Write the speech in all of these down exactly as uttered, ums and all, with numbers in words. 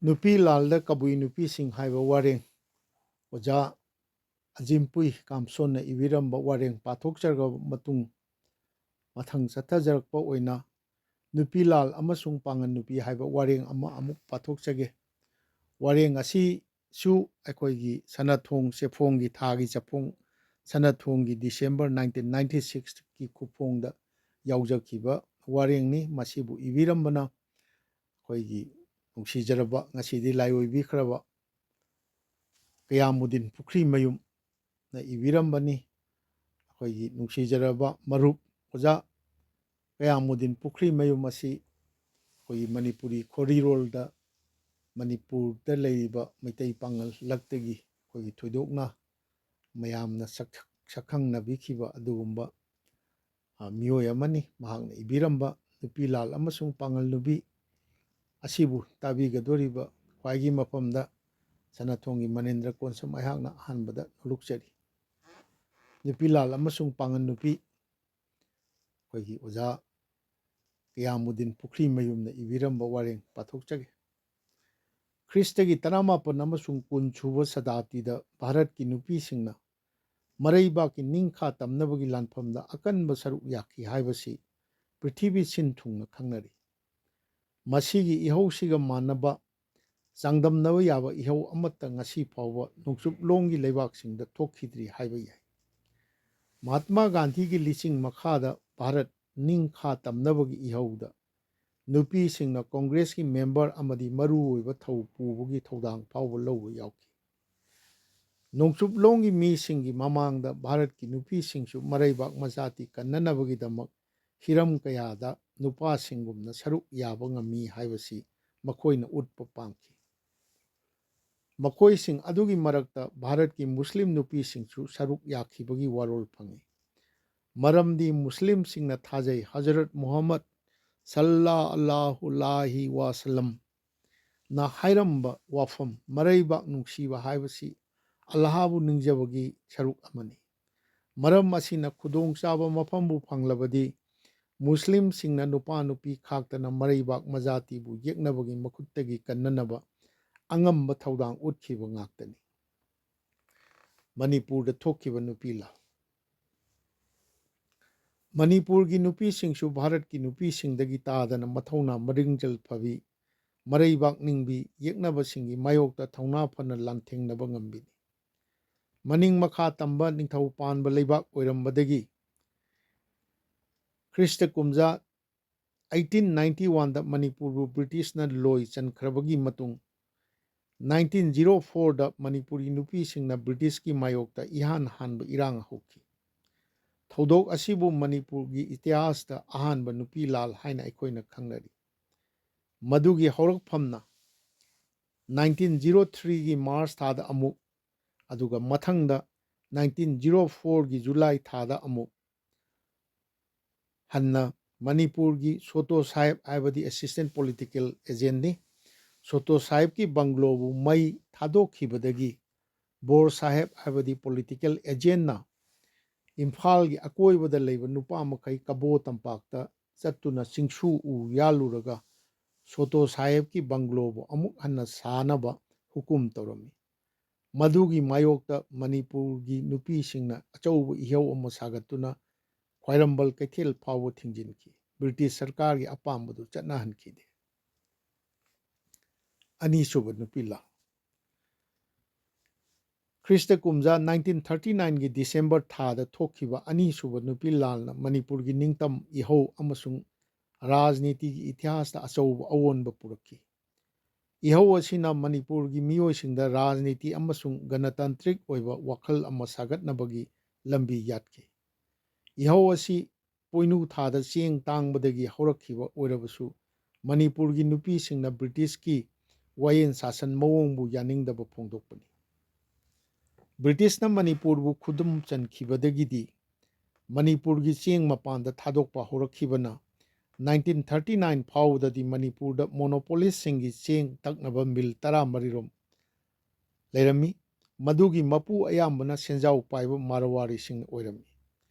ꯅꯨꯄꯤ ꯂꯥꯜꯗ ꯀꯕꯨꯏ ꯅꯨꯄꯤꯁꯤꯡ ꯍꯥꯏꯕ ꯋꯥꯔꯦꯡ ꯑꯣꯖꯥ ꯑꯖꯤꯝꯄꯨꯏ ꯀꯥꯝꯁꯣꯟꯅ ꯏꯕꯤꯔꯝꯕ ꯋꯥꯔꯦꯡ ꯄꯥꯊꯣꯛꯆꯔꯕ ꯃꯇꯨꯡ, ꯃꯊꯪ ꯆꯠꯊꯖꯔꯛꯄ ꯑꯣꯏꯅ ꯅꯨꯄꯤ ꯂꯥꯜ ꯑꯃꯁꯨꯡ ꯄꯥꯡꯒꯜ ꯅꯨꯄꯤ ꯍꯥꯏꯕ ꯋꯥꯔꯦꯡ ꯑꯃ ꯑꯃꯨꯛ ꯄꯥꯊꯣꯛꯆꯒꯦ꯫ ꯋꯥꯔꯦꯡ ꯑꯁꯤꯁꯨ ꯑꯩꯈꯣꯏꯒꯤ ꯁꯅꯥꯊꯣꯡ ꯆꯦꯐꯣꯡꯒꯤ ꯊꯥꯒꯤ ꯆꯐꯣꯡ, ꯁꯅꯥꯊꯣꯡꯒꯤ December nineteen ninety sixꯀꯤ ꯈꯨꯐꯣꯡꯗ ꯌꯥꯎꯖꯈꯤꯕ ꯋꯥꯔꯦꯡꯅꯤ꯫ ꯃꯁꯤꯕꯨ ꯏꯕꯤꯔꯝꯕꯅ ꯑꯩꯈꯣꯏꯒꯤ ꯅꯨꯡꯁꯤꯖꯔꯕ, ꯉꯁꯤꯗꯤ ꯂꯥꯏꯑꯣꯏꯕꯤꯈ꯭ꯔꯕ ꯀꯌꯥꯃꯨꯗꯤꯟ ꯄꯨꯈ꯭ꯔꯤꯃꯌꯨꯝꯅ ꯏꯕꯤꯔꯝꯕꯅꯤ꯫ ꯑꯩꯈꯣꯏꯒꯤ ꯅꯨꯡꯁꯤꯖꯔꯕ ꯃꯔꯨꯞ ꯑꯣꯖꯥ ꯀꯌꯥꯃꯨꯗꯤꯟ ꯄꯨꯈ꯭ꯔꯤꯃꯌꯨꯝ ꯑꯁꯤ ꯑꯩꯈꯣꯏꯒꯤ ꯃꯅꯤꯄꯨꯔꯤ ꯈꯣꯔꯤꯔꯣꯜꯗ, ꯃꯅꯤꯄꯨꯔꯗ ꯂꯩꯔꯤꯕ ꯃꯩꯇꯩ ꯄꯥꯉꯜ ꯂꯛꯇꯒꯤ ꯑꯩꯈꯣꯏꯒꯤ ꯊꯣꯏꯗꯣꯛꯅ ꯃꯌꯥꯝꯅ ꯁꯛ-, ꯁꯛꯈꯪꯅꯕꯤꯈꯤꯕ ꯑꯗꯨꯒꯨꯝꯕ, ꯑ, ꯃꯤꯑꯣꯏ ꯑꯃꯅꯤ꯫ ꯃꯍꯥꯛꯅ ꯏꯕꯤꯔꯝꯕ ꯅꯨꯄꯤ ꯂꯥꯜ ꯑꯃꯁꯨꯡ ꯄꯥꯉꯜ ꯅꯨꯄꯤ ꯑꯁꯤꯕꯨ ꯇꯥꯕꯤꯒꯗꯧꯔꯤꯕ ꯈ꯭ꯋꯥꯏꯒꯤ ꯃꯐꯝꯗ ꯁꯅꯥꯊꯣꯡꯒꯤ ꯃꯅꯤꯟꯗ꯭ꯔ ꯀꯣꯟꯁꯝ ꯑꯩꯍꯥꯛꯅ ꯑꯍꯥꯟꯕꯗ ꯅꯣꯂꯨꯛꯆꯔꯤ꯫ ꯅꯨꯄꯤ ꯂꯥꯜ ꯑꯃꯁꯨꯡ ꯄꯥꯉꯜ ꯅꯨꯄꯤ ꯑꯩꯈꯣꯏꯒꯤ ꯑꯣꯖꯥ ꯀꯌꯥꯃꯨꯗꯤꯟ ꯄꯨꯈ꯭ꯔꯤꯃꯌꯨꯝꯅ ꯏꯕꯤꯔꯝꯕ ꯋꯥꯔꯦꯡ ꯄꯥꯊꯣꯛꯆꯒꯦ꯫ ꯈ꯭ꯔꯤꯁꯇꯒꯤ ꯇꯔꯥꯃꯥꯄꯟ ꯑꯃꯁꯨꯡ ꯀꯨꯟ ꯁꯨꯕ ꯁꯇꯥꯕꯗꯤꯗ ꯚꯥꯔꯠꯀꯤ ꯅꯨꯄꯤꯁꯤꯡꯅ ꯃꯔꯩꯕꯥꯛꯀꯤ ꯅꯤꯡꯈꯥ ꯇꯝꯅꯕꯒꯤ ꯂꯥꯟꯐꯝꯗ ꯑꯀꯟꯕ ꯁꯔꯨꯛ ꯌꯥꯈꯤ ꯍꯥꯏꯕꯁꯤ ꯄ꯭ꯔꯤꯊꯤꯕꯤ ꯁꯤꯟ ꯊꯨꯡꯅ ꯈꯪꯅꯔꯤ꯫ ꯃꯁꯤꯒꯤ ꯏꯍꯧꯁꯤꯒ ꯃꯥꯟꯅꯕ ꯆꯥꯡꯗꯝꯅꯕ ꯌꯥꯕ ꯏꯍꯧ ꯑꯃꯠꯇ ꯉꯁꯤ ꯐꯥꯎꯕ ꯅꯣꯡꯆꯨꯞꯂꯣꯝꯒꯤ ꯂꯩꯕꯥꯛꯁꯤꯡꯗ ꯊꯣꯛꯈꯤꯗ꯭ꯔꯤ ꯍꯥꯏꯕ ꯌꯥꯏ꯫ ꯃꯍꯥꯠꯃꯥ ꯒꯥꯟꯙꯤꯒꯤ ꯂꯤꯆꯤꯡ ꯃꯈꯥꯗ ꯚꯥꯔꯠ ꯅꯤꯡꯈꯥ ꯇꯝꯅꯕꯒꯤ ꯏꯍꯧꯗ ꯅꯨꯄꯤꯁꯤꯡꯅ ꯀꯣꯡꯒ꯭ꯔꯦꯁꯀꯤ ꯃꯦꯝꯕꯔ ꯑꯃꯗꯤ ꯃꯔꯨꯑꯣꯏꯕ ꯊꯧ ꯄꯨꯕꯒꯤ ꯊꯧꯗꯥꯡ ꯐꯥꯎꯕ ꯂꯧꯕ ꯌꯥꯎꯈꯤ꯫ ꯅꯣꯡꯆꯨꯞꯂꯣꯝꯒꯤ ꯃꯤꯁꯤꯡꯒꯤ ꯃꯃꯥꯡꯗ ꯚꯥꯔꯠꯀꯤ ꯅꯨꯄꯤꯁꯤꯡꯁꯨ ꯃꯔꯩꯕꯥꯛ ꯃꯆꯥꯇꯤ ꯀꯟꯅꯅꯕꯒꯤꯗꯃꯛ ꯍꯤꯔꯝ ꯀꯌꯥꯗ ꯅꯨꯄꯥꯁꯤꯡꯒꯨꯝꯅ ꯁꯔꯨꯛ ꯌꯥꯕ ꯉꯝꯃꯤ ꯍꯥꯏꯕꯁꯤ ꯃꯈꯣꯏꯅ ꯎꯠꯄ ꯄꯥꯝꯈꯤ꯫ ꯃꯈꯣꯏꯁꯤꯡ ꯑꯗꯨꯒꯤ ꯃꯔꯛꯇ ꯚꯥꯔꯠꯀꯤ ꯃꯨꯁꯂꯤꯝ ꯅꯨꯄꯤꯁꯤꯡꯁꯨ ꯁꯔꯨꯛ ꯌꯥꯈꯤꯕꯒꯤ ꯋꯥꯔꯣꯜ ꯐꯪꯏ꯫ ꯃꯔꯝꯗꯤ ꯃꯨꯁꯂꯤꯝꯁꯤꯡꯅ ꯊꯥꯖꯩ, ꯍꯖꯔꯠ ꯃꯨꯍꯝꯃꯗ ꯁꯜꯂꯥ ꯑꯜꯂꯥꯍꯨ ꯑꯂꯥꯏꯍꯤ ꯋꯥꯁꯂꯝꯅ ꯍꯥꯏꯔꯝꯕ ꯋꯥꯐꯝ, "ꯃꯔꯩꯕꯥꯛ ꯅꯨꯡꯁꯤꯕ ꯍꯥꯏꯕꯁꯤ ꯑꯜꯂꯥꯍꯕꯨ ꯅꯤꯡꯖꯕꯒꯤ ꯁꯔꯨꯛ ꯑꯃꯅꯤ꯫ ꯃꯔꯝ ꯑꯁꯤꯅ ꯈꯨꯗꯣꯡꯆꯥꯕ ꯃꯐꯝꯕꯨ ꯐꯪꯂꯕꯗꯤ ꯃꯨꯁꯂꯤꯝꯁꯤꯡꯅ ꯅꯨꯄꯥ ꯅꯨꯄꯤ ꯈꯥꯛꯇꯅ ꯃꯔꯩꯕꯥꯛ ꯃꯖꯥꯇꯤꯕꯨ ꯌꯦꯛꯅꯕꯒꯤ ꯃꯈꯨꯠꯇꯒꯤ ꯀꯟꯅꯅꯕ ꯑꯉꯝꯕ ꯊꯧꯗꯥꯡ ꯎꯠꯈꯤꯕ ꯉꯥꯛꯇꯅꯤ꯫ ꯃꯅꯤꯄꯨꯔꯗ ꯊꯣꯛꯈꯤꯕ ꯅꯨꯄꯤ ꯂꯥꯜ꯫ ꯃꯅꯤꯄꯨꯔꯒꯤ ꯅꯨꯄꯤꯁꯤꯡꯁꯨ ꯚꯥꯔꯠꯀꯤ ꯅꯨꯄꯤꯁꯤꯡꯗꯒꯤ ꯇꯥꯗꯅ ꯃꯊꯧꯅꯥ ꯃꯔꯤꯡꯖꯦꯜ ꯐꯕꯤ, ꯃꯔꯩꯕꯥꯛ ꯅꯤꯡꯕꯤ, ꯌꯦꯛꯅꯕꯁꯤꯡꯒꯤ ꯃꯥꯌꯣꯛꯇ ꯊꯧꯅꯥ ꯐꯅ ꯂꯥꯟꯊꯦꯡꯅꯕ ꯉꯝꯕꯤꯅꯤ꯫ ꯃꯅꯤꯡ ꯃꯈꯥ ꯇꯝꯕ ꯅꯤꯡꯊꯧ ꯄꯥꯟꯕ ꯂꯩꯕꯥꯛ ꯑꯣꯏꯔꯝꯕꯗꯒꯤ ꯈ꯭ꯔꯤꯁꯇ ꯀꯨꯝꯖꯥ eighteen ninety one ꯗ ꯃꯅꯤꯄꯨꯔꯕꯨ ꯕ꯭ꯔꯤꯇꯤꯁꯅ ꯂꯣꯏ ꯆꯟꯈ꯭ꯔꯕꯒꯤ ꯃꯇꯨꯡ, nineteen zero four ꯗ ꯃꯅꯤꯄꯨꯔꯤ ꯅꯨꯄꯤꯁꯤꯡꯅ ꯕ꯭ꯔꯤꯇꯤꯁꯀꯤ ꯃꯥꯌꯣꯛꯇ ꯏꯍꯥꯟ ꯍꯥꯟꯕ ꯏꯔꯥꯡ ꯍꯧꯈꯤ꯫ ꯊꯧꯗꯣꯛ ꯑꯁꯤꯕꯨ ꯃꯅꯤꯄꯨꯔꯒꯤ ꯏꯇꯤꯍꯥꯁꯇ ꯑꯍꯥꯟꯕ ꯅꯨꯄꯤ ꯂꯥꯜ ꯍꯥꯏꯅ ꯑꯩꯈꯣꯏꯅ ꯈꯪꯅꯔꯤ꯫ ꯃꯗꯨꯒꯤ ꯍꯧꯔꯛꯐꯝꯅ nineteen zero three ꯒꯤ ꯃꯥꯔꯆ ꯊꯥꯗ ꯑꯃꯨꯛ, ꯑꯗꯨꯒ ꯃꯊꯪꯗ nineteen zero four ꯒꯤ ꯖꯨꯂꯥꯏ ꯊꯥꯗ ꯑꯃꯨꯛ ꯍꯟꯅ ꯃꯅꯤꯄꯨꯔꯒꯤ ꯁꯣꯇꯣ ꯁꯥꯍꯦꯕ ꯍꯥꯏꯕꯗꯤ assistant political agent ꯅꯤ꯫ ꯁꯣꯇꯣ ꯁꯥꯍꯦꯕꯀꯤ ꯕꯪꯒ꯭ꯂꯣꯕꯨ ꯃꯩ ꯊꯥꯗꯣꯛꯈꯤꯕꯗꯒꯤ ꯕꯣꯔ ꯁꯥꯍꯦꯕ ꯍꯥꯏꯕꯗꯤ political agent ꯅ ꯏꯝꯐꯥꯜꯒꯤ ꯑꯀꯣꯏꯕꯗ ꯂꯩꯕ ꯅꯨꯄꯥ ꯃꯈꯩ ꯀꯕꯣ ꯇꯝꯄꯥꯛꯇ ꯆꯠꯇꯨꯅ ꯆꯤꯡꯁꯨ ꯎ ꯌꯥꯜꯂꯨꯔꯒ ꯁꯣꯇꯣ ꯁꯥꯍꯦꯕꯀꯤ ꯕꯪꯒ꯭ꯂꯣꯕꯨ ꯑꯃꯨꯛ ꯍꯟꯅ ꯁꯥꯅꯕ ꯍꯨꯀꯨꯝ ꯇꯧꯔꯝꯃꯤ꯫ ꯃꯗꯨꯒꯤ ꯃꯥꯌꯣꯛꯇ ꯃꯅꯤꯄꯨꯔꯒꯤ ꯅꯨꯄꯤꯁꯤꯡꯅ ꯑꯆꯧꯕ ꯏꯍꯧ ꯑꯃ ꯁꯥꯒꯠꯇꯨꯅ ꯈ꯭ꯋꯥꯏꯔꯝꯕꯟ ꯀꯩꯊꯦꯜ ꯐꯥꯎꯕ ꯊꯤꯡꯖꯤꯟꯈꯤ꯫ ꯕ꯭ꯔꯤꯇꯤꯁ ꯁꯔꯀꯥꯔꯒꯤ ꯑꯄꯥꯝꯕꯗꯨ ꯆꯠꯅꯍꯟꯈꯤꯗꯦ꯫ ꯑꯅꯤꯁꯨꯕ ꯅꯨꯄꯤ ꯂꯥꯜ꯫ ꯈ꯭ꯔꯤꯁꯇ ꯀꯨꯝꯖꯥ nineteen thirty nine ꯒꯤ ꯗꯤꯁꯦꯝꯕꯔ ꯊꯥꯗ ꯊꯣꯛꯈꯤꯕ ꯑꯅꯤꯁꯨꯕ ꯅꯨꯄꯤ ꯂꯥꯜꯅ ꯃꯅꯤꯄꯨꯔꯒꯤ ꯅꯤꯡꯇꯝ ꯏꯍꯧ ꯑꯃꯁꯨꯡ ꯔꯥꯖꯅꯤꯇꯤꯒꯤ ꯏꯇꯤꯍꯥꯁꯇ ꯑꯆꯧꯕ ꯑꯑꯣꯟꯕ ꯄꯨꯔꯛꯈꯤ꯫ ꯏꯍꯧ ꯑꯁꯤꯅ ꯃꯅꯤꯄꯨꯔꯒꯤ ꯃꯤꯑꯣꯏꯁꯤꯡꯗ ꯔꯥꯖꯅꯤꯇꯤ ꯑꯃꯁꯨꯡ ꯒꯅꯇꯟꯇ꯭ꯔꯤꯛ ꯑꯣꯏꯕ ꯋꯥꯈꯜ ꯑꯃ ꯁꯥꯒꯠꯅꯕꯒꯤ ꯂꯝꯕꯤ ꯌꯥꯠꯈꯤ꯫ ꯏꯍꯧ ꯑꯁꯤ ꯄꯣꯏꯅꯨ ꯊꯥꯗ ꯆꯦꯡ ꯇꯥꯡꯕꯗꯒꯤ ꯍꯧꯔꯛꯈꯤꯕ ꯑꯣꯏꯔꯕꯁꯨ, ꯃꯅꯤꯄꯨꯔꯒꯤ ꯅꯨꯄꯤꯁꯤꯡꯅ ꯕ꯭ꯔꯤꯇꯤꯁꯀꯤ ꯋꯥꯌꯦꯟ ꯁꯥꯁꯟ ꯃꯑꯣꯡꯕꯨ ꯌꯥꯅꯤꯡꯗꯕ ꯐꯣꯡꯗꯣꯛꯄꯅꯤ꯫ ꯕ꯭ꯔꯤꯇꯤꯁꯅ ꯃꯅꯤꯄꯨꯔꯕꯨ ꯈꯨꯗꯨꯝ ꯆꯟꯈꯤꯕꯗꯒꯤꯗꯤ ꯃꯅꯤꯄꯨꯔꯒꯤ ꯆꯦꯡ ꯃꯄꯥꯟꯗ ꯊꯥꯗꯣꯛꯄ ꯍꯧꯔꯛꯈꯤꯕꯅ nineteen thirty nine ꯐꯥꯎꯕꯗꯗꯤ ꯃꯅꯤꯄꯨꯔꯗ ꯃꯣꯅꯣꯄꯣꯂꯤꯁꯁꯤꯡꯒꯤ ꯆꯦꯡ ꯇꯛꯅꯕ ꯃꯤꯜ ꯇꯔꯥꯃꯔꯤ ꯔꯣꯝ ꯂꯩꯔꯝꯃꯤ꯫ ꯃꯗꯨꯒꯤ ꯃꯄꯨ ꯑꯌꯥꯝꯕꯅ ꯁꯦꯟꯖꯥꯎ ꯄꯥꯏꯕ ꯃꯥꯔꯋꯥꯔꯤꯁꯤꯡ ꯑꯣꯏꯔꯝꯃꯤ꯫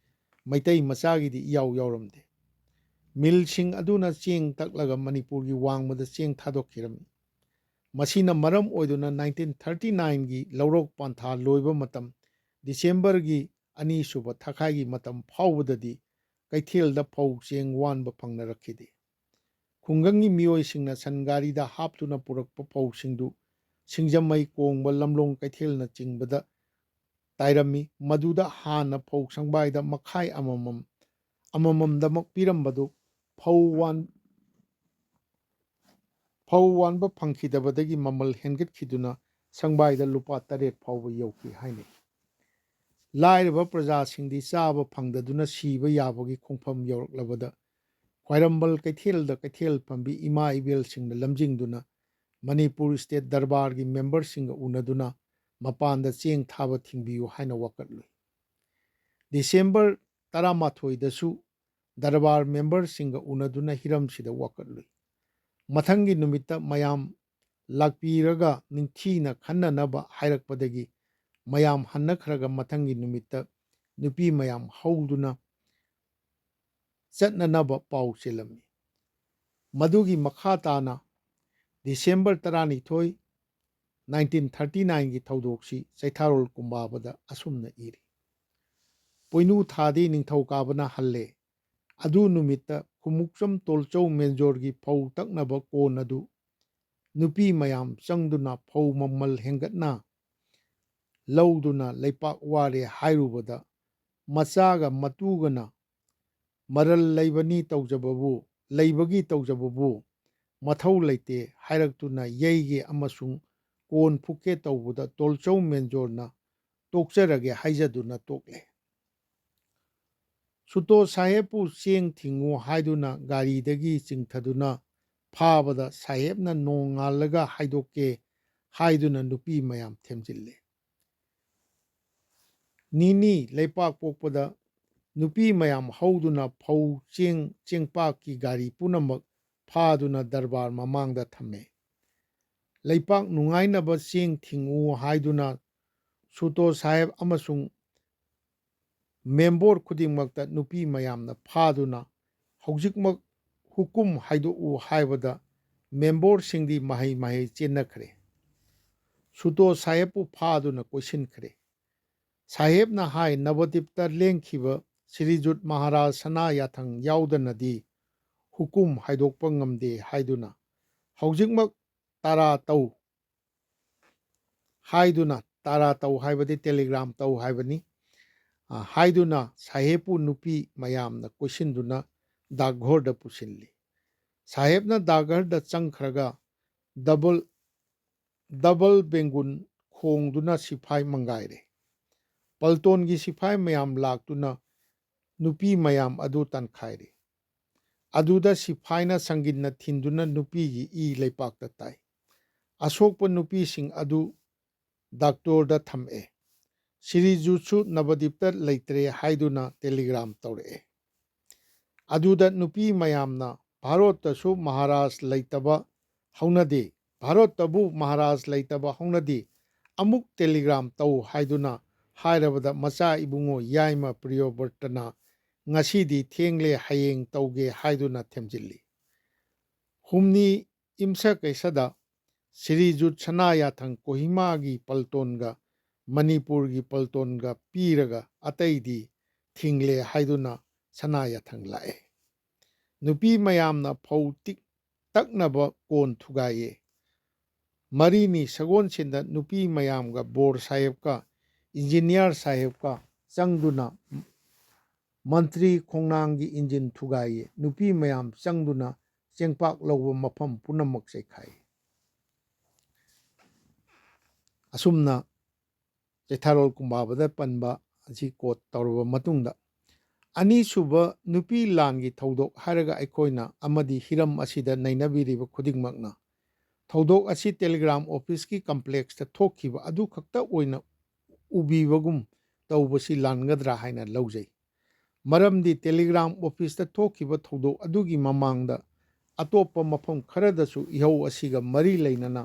ꯃꯩꯇꯩ ꯃꯆꯥꯒꯤꯗꯤ ꯏꯌꯥꯎ ꯌꯥꯎꯔꯝꯗꯦ꯫ ꯃꯤꯜꯁꯤꯡ ꯑꯗꯨꯅ ꯆꯦꯡ ꯇꯛꯂꯒ ꯃꯅꯤꯄꯨꯔꯒꯤ ꯋꯥꯡꯃꯗ ꯆꯦꯡ ꯊꯥꯗꯣꯛꯈꯤꯔꯝꯃꯤ꯫ ꯃꯁꯤꯅ ꯃꯔꯝ ꯑꯣꯏꯗꯨꯅ ꯅꯥꯏꯟꯇꯤꯟ ꯊꯥꯔꯇꯤ ꯅꯥꯏꯟꯒꯤ ꯂꯧꯔꯣꯛ ꯄꯟꯊꯥ ꯂꯣꯏꯕ ꯃꯇꯝ ꯗꯤꯁꯦꯝꯕꯔꯒꯤ ꯑꯅꯤꯁꯨꯕ ꯊꯥꯈꯥꯏꯒꯤ ꯃꯇꯝ ꯐꯥꯎꯕꯗꯗꯤ ꯀꯩꯊꯦꯜꯗ ꯐꯧ ꯆꯦꯡ ꯋꯥꯟꯕ ꯐꯪꯅꯔꯛꯈꯤꯗꯦ꯫ ꯈꯨꯡꯒꯪꯒꯤ ꯃꯤꯑꯣꯏꯁꯤꯡꯅ ꯁꯟ ꯒꯥꯔꯤꯗ ꯍꯥꯞꯇꯨꯅ ꯄꯨꯔꯛꯄ ꯐꯧꯁꯤꯡꯗꯨ ꯁꯤꯡꯖꯃꯩ, ꯀꯣꯡꯕ, ꯂꯝꯂꯣꯡ ꯀꯩꯊꯦꯜꯅꯆꯤꯡꯕꯗ ꯇꯥꯏꯔꯝꯃꯤ꯫ ꯃꯗꯨꯗ ꯍꯥꯟꯅ ꯐꯧ ꯁꯪꯕꯥꯏꯗ ꯃꯈꯥꯏ ꯑꯃꯃꯝ, ꯑꯃꯃꯝꯗꯃꯛ ꯄꯤꯔꯝꯕꯗꯨ ꯐꯧ ꯋꯥꯟ-, ꯐꯧ ꯋꯥꯟꯕ ꯐꯪꯈꯤꯗꯕꯗꯒꯤ ꯃꯃꯜ ꯍꯦꯟꯒꯠꯈꯤꯗꯨꯅ ꯁꯪꯕꯥꯏꯗ ꯂꯨꯄꯥ ꯇꯔꯦꯠ ꯐꯥꯎꯕ ꯌꯧꯈꯤ ꯍꯥꯏꯅꯩ꯫ ꯂꯥꯏꯔꯕ ꯄ꯭ꯔꯖꯥꯁꯤꯡꯗꯤ ꯆꯥꯕ ꯐꯪꯗꯗꯨꯅ ꯁꯤꯕ ꯌꯥꯕꯒꯤ ꯈꯣꯡꯐꯝ ꯌꯧꯔꯛꯂꯕꯗ ꯈ꯭ꯋꯥꯏꯔꯝꯕꯟ ꯀꯩꯊꯦꯜꯗ ꯀꯩꯊꯦꯜ ꯐꯝꯕꯤ ꯏꯃꯥ ꯏꯕꯦꯜꯁꯤꯡꯅ ꯂꯝꯖꯤꯡꯗꯨꯅ ꯃꯅꯤꯄꯨꯔ ꯁ꯭ꯇꯦꯠ ꯗꯔꯕꯥꯔꯒꯤ ꯃꯦꯝꯕꯔꯁꯤꯡꯒ ꯎꯅꯗꯨꯅ ꯃꯄꯥꯟꯗ ꯆꯦꯡ ꯊꯥꯕ ꯊꯤꯡꯕꯤꯌꯨ ꯍꯥꯏꯅ ꯋꯥꯀꯠꯂꯨꯏ꯫ ꯗꯤꯁꯦꯝꯕꯔ ꯇꯔꯥꯃꯥꯊꯣꯏꯗꯁꯨ ꯗꯔꯕꯥꯔ ꯃꯦꯝꯕꯔꯁꯤꯡꯒ ꯎꯅꯗꯨꯅ ꯍꯤꯔꯝꯁꯤꯗ ꯋꯥꯀꯠꯂꯨꯏ꯫ ꯃꯊꯪꯒꯤ ꯅꯨꯃꯤꯠꯇ ꯃꯌꯥꯝ ꯂꯥꯛꯄꯤꯔꯒ ꯅꯤꯡꯊꯤꯅ ꯈꯟꯅꯅꯕ ꯍꯥꯏꯔꯛꯄꯗꯒꯤ ꯃꯌꯥꯝ ꯍꯟꯅꯈ꯭ꯔꯒ ꯃꯊꯪꯒꯤ ꯅꯨꯃꯤꯠꯇ ꯅꯨꯄꯤ ꯃꯌꯥꯝ ꯍꯧꯗꯨꯅ ꯆꯠꯅꯅꯕ ꯄꯥꯎ ꯆꯦꯜꯂꯝꯃꯤ꯫ ꯃꯗꯨꯒꯤ ꯃꯈꯥ ꯇꯥꯅ ꯗꯤꯁꯦꯝꯕꯔ ꯇꯔꯥꯅꯤꯊꯣꯏ, ꯅꯥꯏꯟꯇꯤꯟ ꯊꯥꯔꯇꯤ ꯅꯥꯏꯟꯒꯤ ꯊꯧꯗꯣꯛꯁꯤ ꯆꯩꯊꯥꯔꯣꯜ ꯀꯨꯝꯕꯥꯕꯗ ꯑꯁꯨꯝꯅ ꯏꯔꯤ꯫ ꯄꯣꯏꯅꯨ ꯊꯥꯗꯤ ꯅꯤꯡꯊꯧꯀꯥꯕꯅ ꯍꯜꯂꯦ꯫ ꯑꯗꯨ ꯅꯨꯃꯤꯠꯇ ꯈꯨꯃꯨꯛꯆꯝ ꯇꯣꯜꯆꯧ ꯃꯦꯟꯖꯣꯔꯒꯤ ꯐꯧ ꯇꯛꯅꯕ ꯀꯣꯟ ꯑꯗꯨ ꯅꯨꯄꯤ ꯃꯌꯥꯝ ꯆꯪꯗꯨꯅ ꯐꯧ ꯃꯃꯜ ꯍꯦꯟꯒꯠꯅ ꯂꯧꯗꯨꯅ ꯂꯩꯄꯥꯛ ꯋꯥꯔꯦ ꯍꯥꯏꯔꯨꯕꯗ ꯃꯆꯥꯒ ꯃꯇꯨꯒꯅ "ꯃꯔꯜ ꯂꯩꯕꯅꯤ ꯇꯧꯖꯕꯕꯨ, ꯂꯩꯕꯒꯤ ꯇꯧꯖꯕꯕꯨ ꯃꯊꯧ ꯂꯩꯇꯦ" ꯍꯥꯏꯔꯛꯇꯨꯅ ꯌꯩꯒꯦ ꯑꯃꯁꯨꯡ ꯀꯣꯟ ꯐꯨꯛꯀꯦ ꯇꯧꯕꯗ ꯇꯣꯜꯆꯧ ꯃꯦꯟꯖꯣꯔꯅ "ꯇꯣꯛꯆꯔꯒꯦ" ꯍꯥꯏꯖꯗꯨꯅ ꯇꯣꯛꯂꯦ꯫ ꯁꯨꯇꯣ ꯁꯥꯍꯦꯕꯄꯨ ꯆꯦꯡ ꯊꯤꯡꯉꯨ ꯍꯥꯏꯗꯨꯅ ꯒꯥꯔꯤꯗꯒꯤ ꯆꯤꯡꯊꯗꯨꯅ ꯐꯥꯕꯗ ꯁꯥꯍꯦꯕꯅ "ꯅꯣꯡꯉꯥꯜꯂꯒ ꯍꯥꯏꯗꯣꯛꯀꯦ" ꯍꯥꯏꯗꯨꯅ ꯅꯨꯄꯤ ꯃꯌꯥꯝ ꯊꯦꯝꯖꯤꯜꯂꯦ꯫ ꯅꯤꯅꯤ ꯂꯩꯄꯥꯛ ꯄꯣꯛꯄꯗ ꯅꯨꯄꯤ ꯃꯌꯥꯝ ꯍꯧꯗꯨꯅ ꯐꯧ, ꯆꯦꯡ, ꯆꯦꯡꯄꯥꯛꯀꯤ ꯒꯥꯔꯤ ꯄꯨꯝꯅꯃꯛ ꯐꯥꯗꯨꯅ ꯗꯔꯕꯥꯔ ꯃꯃꯥꯡꯗ ꯊꯝꯃꯦ꯫ ꯂꯩꯄꯥꯛ ꯅꯨꯡꯉꯥꯏꯅꯕ ꯆꯦꯡ ꯊꯤꯡꯉꯨ ꯍꯥꯏꯗꯨꯅ ꯁꯨꯇꯣ ꯁꯥꯍꯦꯕ ꯑꯃꯁꯨꯡ ꯃꯦꯝꯕꯣꯔ ꯈꯨꯗꯤꯡꯃꯛꯇ ꯅꯨꯄꯤ ꯃꯌꯥꯝꯅ ꯐꯥꯗꯨꯅ ꯍꯧꯖꯤꯛꯃꯛ ꯍꯨꯀꯨꯝ ꯍꯥꯏꯗꯣꯛꯎ ꯍꯥꯏꯕꯗ ꯃꯦꯝꯕꯣꯔꯁꯤꯡꯗꯤ ꯃꯍꯩ ꯃꯍꯩ ꯆꯦꯟꯅꯈ꯭ꯔꯦ꯫ ꯁꯨꯇꯣ ꯁꯥꯍꯦꯕꯄꯨ ꯐꯥꯗꯨꯅ ꯀꯣꯏꯁꯤꯟꯈ꯭ꯔꯦ꯫ ꯁꯥꯍꯦꯕꯅ ꯍꯥꯏ, "ꯅꯕꯗꯤꯞꯇ ꯂꯦꯡꯈꯤꯕ ꯁ꯭ꯔꯤꯖꯨꯠ ꯃꯍꯥꯔꯥꯖ ꯁꯅꯥ ꯌꯥꯊꯪ ꯌꯥꯎꯗꯅꯗꯤ ꯍꯨꯀꯨꯝ ꯍꯥꯏꯗꯣꯛꯄ ꯉꯝꯗꯦ" ꯍꯥꯏꯗꯨꯅ, "ꯍꯧꯖꯤꯛꯃꯛ ꯇꯔꯥ ꯇꯧ" ꯍꯥꯏꯗꯨꯅ, "ꯇꯔꯥ ꯇꯧ" ꯍꯥꯏꯕꯗꯤ ꯇꯦꯂꯤꯒ꯭ꯔꯥꯝ ꯇꯧ ꯍꯥꯏꯕꯅꯤ, ꯑ, ꯍꯥꯏꯗꯨꯅ ꯁꯥꯍꯦꯕꯄꯨ ꯅꯨꯄꯤ ꯃꯌꯥꯝꯅ ꯀꯣꯏꯁꯤꯟꯗꯨꯅ ꯗꯥꯛꯘꯔꯗ ꯄꯨꯁꯤꯜꯂꯤ꯫ ꯁꯥꯍꯦꯕꯅ ꯗꯥꯛꯘꯔꯗ ꯆꯪꯈ꯭ꯔꯒ ꯗꯕꯜ, ꯗꯕꯜ ꯕꯦꯡꯒꯨꯟ ꯈꯣꯡꯗꯨꯅ ꯁꯤꯐꯥꯏ ꯃꯪꯒꯥꯏꯔꯦ꯫ ꯄꯜꯇꯣꯟꯒꯤ ꯁꯤꯐꯥꯏ ꯃꯌꯥꯝ ꯂꯥꯛꯇꯨꯅ ꯅꯨꯄꯤ ꯃꯌꯥꯝ ꯑꯗꯨ ꯇꯥꯟꯈꯥꯏꯔꯦ꯫ ꯑꯗꯨꯗ ꯁꯤꯐꯥꯏꯅ ꯁꯪꯒꯤꯟꯅ ꯊꯤꯟꯗꯨꯅ ꯅꯨꯄꯤꯒꯤ ꯏ ꯂꯩꯄꯥꯛꯇ ꯇꯥꯏ꯫ ꯑꯁꯣꯛꯄ ꯅꯨꯄꯤꯁꯤꯡ ꯑꯗꯨ ꯗꯥꯛꯇꯣꯔꯗ ꯊꯝꯃꯛꯑꯦ꯫ ꯁ꯭ꯔꯤꯖꯨꯠꯁꯨ ꯅꯕꯗꯤꯞꯇ ꯂꯩꯇ꯭ꯔꯦ ꯍꯥꯏꯗꯨꯅ ꯇꯦꯂꯤꯒ꯭ꯔꯥꯝ ꯇꯧꯔꯛꯑꯦ꯫ ꯑꯗꯨꯗ ꯅꯨꯄꯤ ꯃꯌꯥꯝꯅ, "ꯚꯥꯔꯣꯠꯇꯁꯨ ꯃꯍꯥꯔꯥꯖ ꯂꯩꯇꯕ ꯍꯧꯅꯗꯦ, ꯚꯥꯔꯣꯠꯇꯕꯨ ꯃꯍꯥꯔꯥꯖ ꯂꯩꯇꯕ ꯍꯧꯅꯗꯦ, ꯑꯃꯨꯛ ꯇꯦꯂꯤꯒ꯭ꯔꯥꯝ ꯇꯧ" ꯍꯥꯏꯗꯨꯅ ꯍꯥꯏꯔꯕꯗ, ꯃꯆꯥ ꯏꯕꯨꯡꯉꯣ ꯌꯥꯏꯃ ꯄ꯭ꯔꯤꯌꯣꯕ꯭ꯔꯇꯅ "ꯉꯁꯤꯗꯤ ꯊꯦꯡꯂꯦ, ꯍꯌꯦꯡ ꯇꯧꯒꯦ" ꯍꯥꯏꯗꯨꯅ ꯊꯦꯝꯖꯤꯜꯂꯤ꯫ ꯍꯨꯝꯅꯤ ꯌꯨꯝꯁꯀꯩꯁꯗ ꯁ꯭ꯔꯤꯖꯨꯠ ꯁꯅꯥ ꯌꯥꯊꯪ ꯀꯣꯍꯤꯃꯥꯒꯤ ꯄꯜꯇꯣꯟꯒ ꯃꯅꯤꯄꯨꯔꯒꯤ ꯄꯜꯇꯣꯟꯒ ꯄꯤꯔꯒ ꯑꯇꯩꯗꯤ ꯊꯤꯡꯂꯦ ꯍꯥꯏꯗꯨꯅ ꯁꯅꯥ ꯌꯥꯊꯪ ꯂꯥꯛꯑꯦ꯫ ꯅꯨꯄꯤ ꯃꯌꯥꯝꯅ ꯐꯧ ꯇꯤꯛ ꯇꯛꯅꯕ ꯀꯣꯟ ꯊꯨꯒꯥꯏꯌꯦ꯫ ꯃꯔꯤꯅꯤ ꯁꯒꯣꯜꯁꯦꯟꯗ ꯅꯨꯄꯤ ꯃꯌꯥꯝꯒ ꯕꯣꯔ ꯁꯥꯍꯦꯕꯀ ꯏꯟꯖꯤꯅꯤꯌꯥꯔ ꯁꯥꯍꯦꯕꯀ ꯆꯪꯗꯨꯅ ꯃꯟꯇ꯭ꯔꯤ ꯈꯣꯡꯅꯥꯡꯒꯤ ꯏꯟꯖꯤꯟ ꯊꯨꯒꯥꯏꯌꯦ꯫ ꯅꯨꯄꯤ ꯃꯌꯥꯝ ꯆꯪꯗꯨꯅ ꯆꯦꯡꯄꯥꯛ ꯂꯧꯕ ꯃꯐꯝ ꯄꯨꯝꯅꯃꯛ ꯆꯩꯈꯥꯏ꯫ ꯑꯁꯨꯝꯅ ꯆꯩꯊꯥꯔꯣꯜ ꯀꯨꯝꯕꯥꯕꯗ ꯄꯟꯕ ꯑꯁꯤ ꯀꯣꯠ ꯇꯧꯔꯕ ꯃꯇꯨꯡꯗ, ꯑꯅꯤꯁꯨꯕ ꯅꯨꯄꯤ ꯂꯥꯟꯒꯤ ꯊꯧꯗꯣꯛ ꯍꯥꯏꯔꯒ ꯑꯩꯈꯣꯏꯅ ꯑꯃꯗꯤ ꯍꯤꯔꯝ ꯑꯁꯤꯗ ꯅꯩꯅꯕꯤꯔꯤꯕ ꯈꯨꯗꯤꯡꯃꯛꯅ ꯊꯧꯗꯣꯛ ꯑꯁꯤ ꯇꯦꯂꯤꯒ꯭ꯔꯥꯝ ꯑꯣꯐꯤꯁꯀꯤ ꯀꯝꯄ꯭ꯂꯦꯛꯁꯇ ꯊꯣꯛꯈꯤꯕ ꯑꯗꯨ ꯈꯛꯇ ꯑꯣꯏꯅ ꯎꯕꯤꯕꯒꯨꯝ ꯇꯧꯕꯁꯤ ꯂꯥꯟꯒꯗ꯭ꯔꯥ ꯍꯥꯏꯅ ꯂꯧꯖꯩ꯫ ꯃꯔꯝꯗꯤ ꯇꯦꯂꯤꯒ꯭ꯔꯥꯝ ꯑꯣꯐꯤꯁꯇ ꯊꯣꯛꯈꯤꯕ ꯊꯧꯗꯣꯛ ꯑꯗꯨꯒꯤ ꯃꯃꯥꯡꯗ ꯑꯇꯣꯞꯄ ꯃꯐꯝ ꯈꯔꯗꯁꯨ ꯏꯍꯧ ꯑꯁꯤꯒ ꯃꯔꯤ ꯂꯩꯅꯅ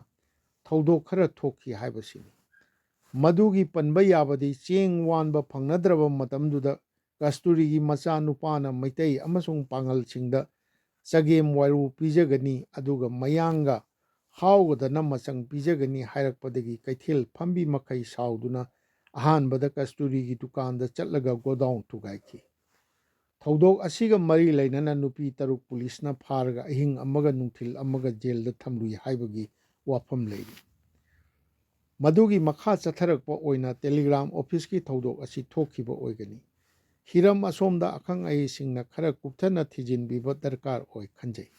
ꯊꯧꯗꯣꯛ ꯈꯔ ꯊꯣꯛꯈꯤ ꯍꯥꯏꯕꯁꯤꯅꯤ꯫ ꯃꯗꯨꯒꯤ ꯄꯟꯕ ꯌꯥꯕꯗꯤ ꯆꯦꯡ ꯋꯥꯟꯕ ꯐꯪꯅꯗ꯭ꯔꯕ ꯃꯇꯝꯗꯨꯗ ꯀꯁꯇꯨꯔꯤꯒꯤ ꯃꯆꯥꯅꯨꯄꯥꯅ ꯃꯩꯇꯩ ꯑꯃꯁꯨꯡ ꯄꯥꯉꯜꯁꯤꯡꯗ ꯆꯒꯦꯝ ꯋꯥꯏꯔꯨ ꯄꯤꯖꯒꯅꯤ, ꯑꯗꯨꯒ ꯃꯌꯥꯡꯒ ꯍꯥꯎꯒꯗꯅ ꯃꯆꯪ ꯄꯤꯖꯒꯅꯤ ꯍꯥꯏꯔꯛꯄꯗꯒꯤ ꯀꯩꯊꯦꯜ ꯐꯝꯕꯤ ꯃꯈꯩ ꯁꯥꯎꯗꯨꯅ ꯑꯍꯥꯟꯕꯗ ꯀꯁꯇꯨꯔꯤꯒꯤ ꯗꯨꯀꯥꯟꯗ ꯆꯠꯂꯒ ꯒꯣꯗꯥꯎꯟ ꯊꯨꯒꯥꯏꯈꯤ꯫ ꯊꯧꯗꯣꯛ ꯑꯁꯤꯒ ꯃꯔꯤ ꯂꯩꯅꯅ ꯅꯨꯄꯤ ꯇꯔꯨꯛ ꯄꯨꯂꯤꯁꯅ ꯐꯥꯔꯒ ꯑꯍꯤꯡ ꯑꯃꯒ ꯅꯨꯡꯊꯤꯜ ꯑꯃꯒ ꯖꯦꯜꯗ ꯊꯝꯂꯨꯏ ꯍꯥꯏꯕꯒꯤ ꯋꯥꯐꯝ ꯂꯩꯔꯤ꯫ ꯃꯗꯨꯒꯤ ꯃꯈꯥ ꯆꯠꯊꯔꯛꯄ ꯑꯣꯏꯅ ꯇꯦꯂꯤꯒ꯭ꯔꯥꯝ ꯑꯣꯐꯤꯁꯀꯤ ꯊꯧꯗꯣꯛ ꯑꯁꯤ ꯊꯣꯛꯈꯤꯕ ꯑꯣꯏꯒꯅꯤ꯫ ꯍꯤꯔꯝ ꯑꯁꯣꯝꯗ ꯑꯈꯪ ꯑꯍꯩꯁꯤꯡꯅ ꯈꯔ ꯀꯨꯞꯊꯅ ꯊꯤꯖꯤꯟꯕꯤꯕ ꯗꯔꯀꯥꯔ ꯑꯣꯏ ꯈꯟꯖꯩ꯫